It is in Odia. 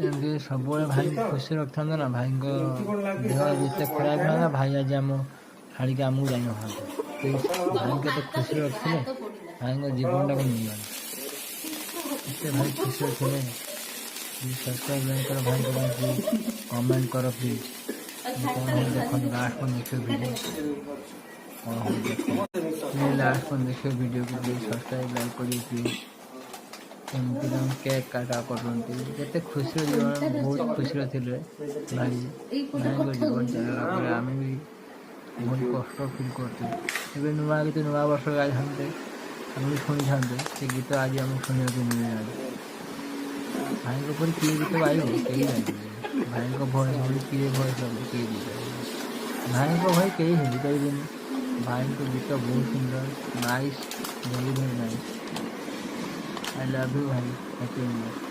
ଏମିତି ସବୁବେଳେ ଭାଇଙ୍କୁ ଖୁସି ରଖିଥାନ୍ତେ ନା, ଭାଇଙ୍କ ଦେହ ଯେତେ ଖରାପ ହେଇଥାନ୍ତା, ଭାଇ ଆଜି ଆମ ଛାଡ଼ିକି ଆମକୁ ଯାଇନଥାନ୍ତେ। ଭାଇଙ୍କୁ କେତେ ଖୁସିରେ ରଖିଥିଲେ, ଭାଇଙ୍କ ଜୀବନଟାକୁ ନେଇଗଲେ। ଏତେ ଭାଇ ଖୁସିରେ ଥିଲେ। ସବସ୍କ୍ରାଇବ୍, ଲାଇକ୍ କର ଭାଇଙ୍କ ପାଇଁ ପ୍ଲିଜ୍। କମେଣ୍ଟ କର ପ୍ଲିଜ୍। କ'ଣ ହଉ ଦେଖନ୍ତୁ, ଲାଷ୍ଟ ପର୍ଯ୍ୟନ୍ତ ଦେଖିବ ଭିଡ଼ିଓ। କ'ଣ ହଉ ଦେଖ, ଲାଷ୍ଟ ପର୍ଯ୍ୟନ୍ତ ଦେଖିବ ଭିଡ଼ିଓକୁ ପ୍ଲିଜ୍। ସବସ୍କ୍ରାଇବ୍, ଲାଇକ୍ କରିବେ ପ୍ଲିଜ୍। ଏମିତି ତାଙ୍କ କେକ୍ କାଟା କରୁଛନ୍ତି। କେତେ ଖୁସିର ଜୀବନ, ବହୁତ ଖୁସିରେ ଥିଲେ ଭାଇ। ଭାଇଙ୍କ ଜୀବନ ଚାଲିଗଲା ପରେ ଆମେ ବି ବହୁତ କଷ୍ଟ ଫିଲ୍ କରୁଛୁ। ଏବେ ନୂଆ ଗୀତ, ନୂଆ ବର୍ଷ ଗାଇଥାନ୍ତେ, ଆମେ ବି ଶୁଣିଥାନ୍ତେ। ସେ ଗୀତ ଆଜି ଆମକୁ ଶୁଣିବାକୁ ମିଳିଲାନି। ଭାଇଙ୍କ ପରି କିଏ ଗୀତ ଗାଇବ? କେହି ଗାଇପାରିବେନି। ଭାଇଙ୍କ ଭଏସ୍ ଭଳି କିଏ ଭଏସ୍ ଦେବ? କେହି ଦେଇପାରିବେନି। ଭାଇଙ୍କ ଭଳି କେହି ହେଇପାରିବେନି। ଭାଇଙ୍କ ଗୀତ ବହୁତ ସୁନ୍ଦର, nice, very very nice. I love you ଭାଇ। Happy new year.